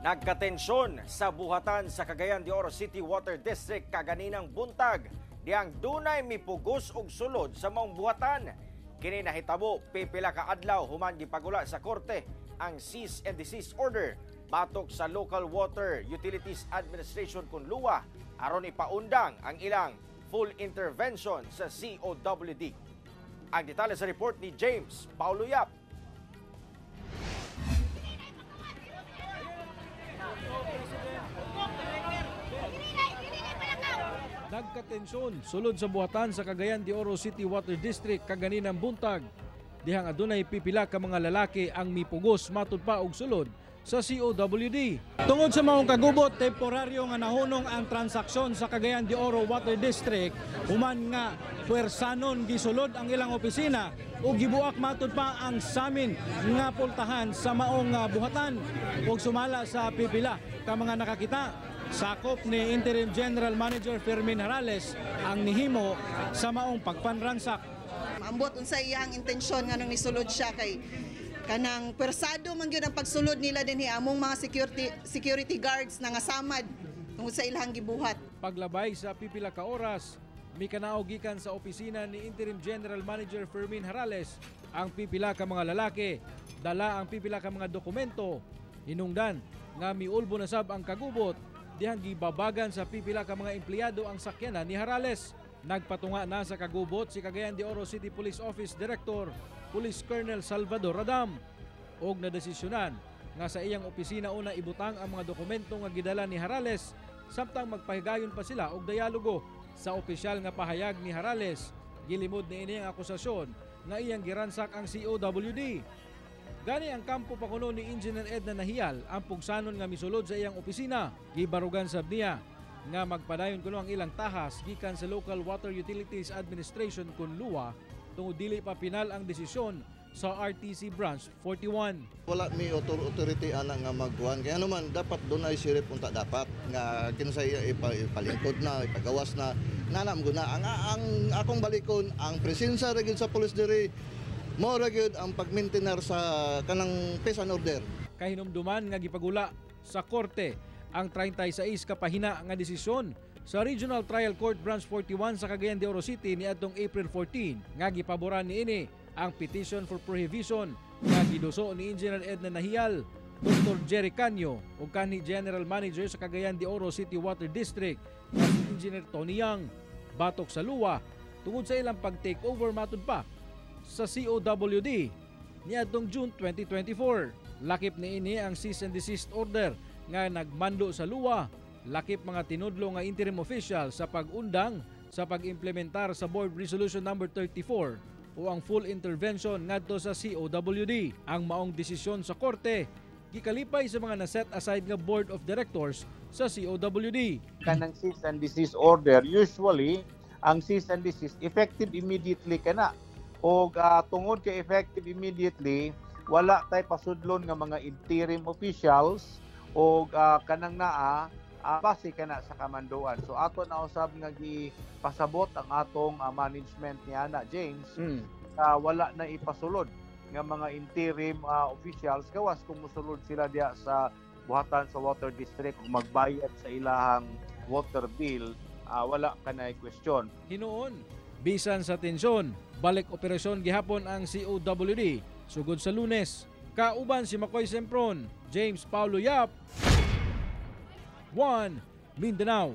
Nagkatensyon sa buhatan sa Cagayan de Oro City Water District kaganinang buntag. Dihang dunay mipugos og sulod sa maong buhatan. Kini nahitabo pipila ka adlaw human gipagula sa korte ang cease and desist order batok sa Local Water Utilities Administration kun LWUA aron ipaundang ang ilang full intervention sa COWD. Ang detalye sa report ni James Paulo Yap. Nagkatensyon sulod sa buhatan sa Cagayan de Oro City Water District kaganinang buntag. Dihang adunay pipila ka mga lalaki ang mipugos matud pa og sulod sa COWD. Tungod sa maong kagubot, temporaryo nga nahunong ang transaksyon sa Cagayan de Oro Water District human nga puwersanon gisulod ang ilang opisina ug gibuak matud pa ang samin nga pultahan sa maong buhatan ug sumala sa pipila ka mga nakakita. Sakop ni Interim General Manager Fermin Harales ang nihimo sa maong pagpanransak. Ambot unsa iyang intensyon nganong nisulod siya kay kanang persado man gyud ang pagsulod nila dinhi, among mga security guards na nga samad tungod sa ilang gibuhat. Paglabay sa pipila ka oras, mikanaog gikan sa opisina ni Interim General Manager Fermin Harales ang pipila ka mga lalaki, dala ang pipila ka mga dokumento. Hinungdan nga miulbo na sab ang kagubot dihang gibabagan sa pipila ka mga empleyado ang sakyanan ni Harales. Nagpatunga na sa kagubot si Cagayan de Oro City Police Office Director, Police Colonel Salvador Radam, og nadesisyonan nga sa iyang opisina una ibutang ang mga dokumento nga gidala ni Harales samtang magpahigayon pa sila og dialogo. Sa opisyal nga pahayag ni Harales, gilimod niini ang akusasyon nga iyang giransak ang COWD. Gani ang kampo pa kuno ni Engineer Edna Nahial ang pugsanon nga misulod sa iyang opisina. Gibarugan sab niya nga magpadayon kuno ang ilang tahas gikan sa Local Water Utilities Administration kun LWUA tungod dili pa pinal ang desisyon sa RTC Branch 41. Wala mi authority ana nga magkuhan. Kaya naman dapat dunay sheriff unta dapat nga kinsay ipalingkod na, ipagawas na. Nana mo na ang akong balikon ang presensya ra gyud sa police diri, mao ra gyud ang pag-maintainer sa kanang peace and order. Kahinumduman nga gipagula sa korte ang 36 ka pahina nga desisyon sa Regional Trial Court Branch 41 sa Cagayan de Oro City niadtong April 14 nga gipaboran niini ang petition for prohibition nga giduso ni Engineer Edna Nahial, Dr. Jerry Canyo ug kanhi General Manager sa Cagayan de Oro City Water District nga si Engineer Tony Young batok sa LWUA tungod sa ilang pag-take over matud pa sa COWD niadtong June 2024. Lakip niini ang cease and desist order nga nagmando sa LWUA, lakip mga tinudlo nga interim official sa pag-undang sa pag-implementar sa Board Resolution number 34 o ang full intervention ngadto sa COWD. Ang maong desisyon sa korte gikalipay sa mga na-set aside nga Board of Directors sa COWD. Kanang cease and desist order, usually ang cease and desist effective immediately kana. Og tungod kay effective immediately, wala tay pasudlon nga mga interim officials og kanang naa base kana sa kamanduan. So ato na usab nga gipasabot ang atong management ni ana James, wala na ipasulod nga mga interim officials gawas kung mosulod sila diya sa buhatan sa water district ug magbayad sa ilahang water bill, wala kanay question. Hinuon, bisan sa tensyon, balik operasyon gihapon ang COWD sugod sa Lunes. Kauban si Makoy Sempron, James Paulo Yap, 1 Mindanao.